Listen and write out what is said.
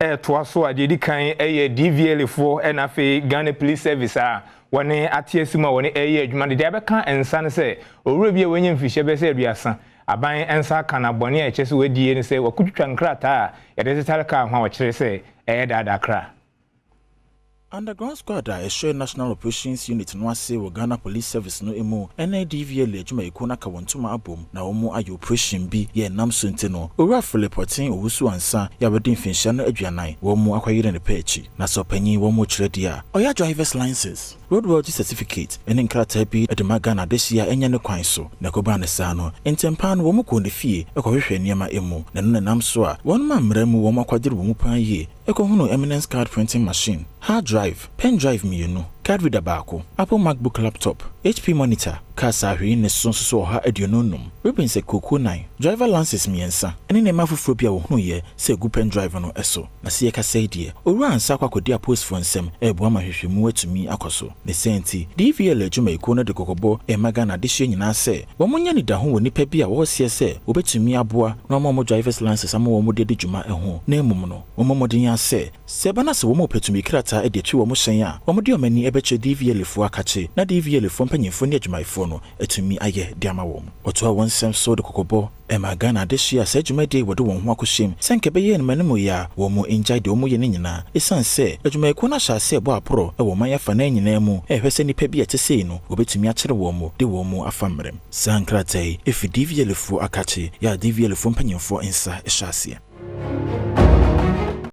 Ɛtoa so a, deɛ ɛdi kan yɛ DVLA foɔ ɛna afei Ghana Police Service a wɔne ate asi mu a wɔne ɛreyɛ adwuma no. Deɛ abɛka nsa no sɛ owura bi a wanya mfirihyia bɛyɛ sɛ 30, aban nsa aka no abɔne a ɛkyerɛ sɛ wadie no sɛ wakotwitwa nkrataa a yɛde tetare kaa ho a wɔkyerɛ sɛ ɛyɛ daadaa kra. Underground Squad a ɛhyɛ National Operations Unit no ase wɔ Ghana Police Service no mu ne DVLA adwumayɛkuo no aka wɔn ntoma abom na wɔn ayɛ operation bi yɛ nam so nti no, Owura Philip Ɔten Owusu Ansah yɛ a wadi mfinhyia no 40 wɔn mu akɔyere ne pɛ akyi. Na sɛ ɔpanyin wɔn mu kyerɛ deɛ a ɔyɛ drivers license, roadworthy certificate ne nkrataa bi de ma Ghana adehyeɛ a ɛnyɛ ne kwan so. Na ɛkɔbaa no saa no, ntɛmpaa no wɔn kɔɔ ne fie kɔhwehwɛɛ nneɛma mu, na ɛno na ɛnam so a wɔn maa mmara mu wɔn akwadere wɔ mu paa yie ɛkɔhunuu Eminence card printing machine, hard drive, pen drive mmienu, card reader baako, Apple MacBook laptop, HP monitor, cars a hwee ne so nso so 155, ribbons akuokuo nan, driver licenses mmiɛnsa, ne nneɛma afoforɔ bi a wɔhunuiɛ sɛ egu pen drive no so. Na sɛ yɛkasa yi deɛ, Owura Ansah akɔ akɔdi apolisifoɔ nsɛm ɛreboa ma hwehwɛmu atumi akɔ so. Ne sɛ nti, DVLA adwumayɛkuo no de kɔkɔbɔ ɛma Ghana adehyeɛ nyinaa sɛ wɔn nyɛ nidaho wɔ nnipa bi a wɔreseɛ sɛ wɔbɛtumi aboa na wɔama wɔn drivers license ama wɔn de adi dwuma ho, na mmom no, wɔmmɔ mmɔden a sɛ ɛba no sɛ wɔn pɛ tumi krataa de atwi wɔn hyɛn a, wɔn de wɔn ani bɛkyerɛ DVLA foɔ akakye na DVLA foɔ mpanyinfoɔ ne adwumayɛfoɔ no atumi ayɛ de ama wɔn. Wɔtoa wɔn nsɛm so de kɔkɔbɔ ɛma Ghana adehyeɛ a saa dwumadie wɔde wɔn ho akɔhyɛm sɛ nka ɛbɛyɛ animanim yɛ a wɔn ngyae deɛ wɔn yɛ no nyinaa, ɛsiane sɛ adwumayɛkuo no ahyɛ ase ɛbɔ aporɔ wɔ ɔman afanan nyinaa mu ɛhwɛ sɛ nnipa bi a ɛte sei no wɔbɛtumi akyere wɔn mu de wɔn mu afa mmerɛm. Saa nkrataa yi ɛfiri DVLA foɔ akakye yɛ a DVLA foɔ mpanyinfoɔ nsa hyɛ aseɛ.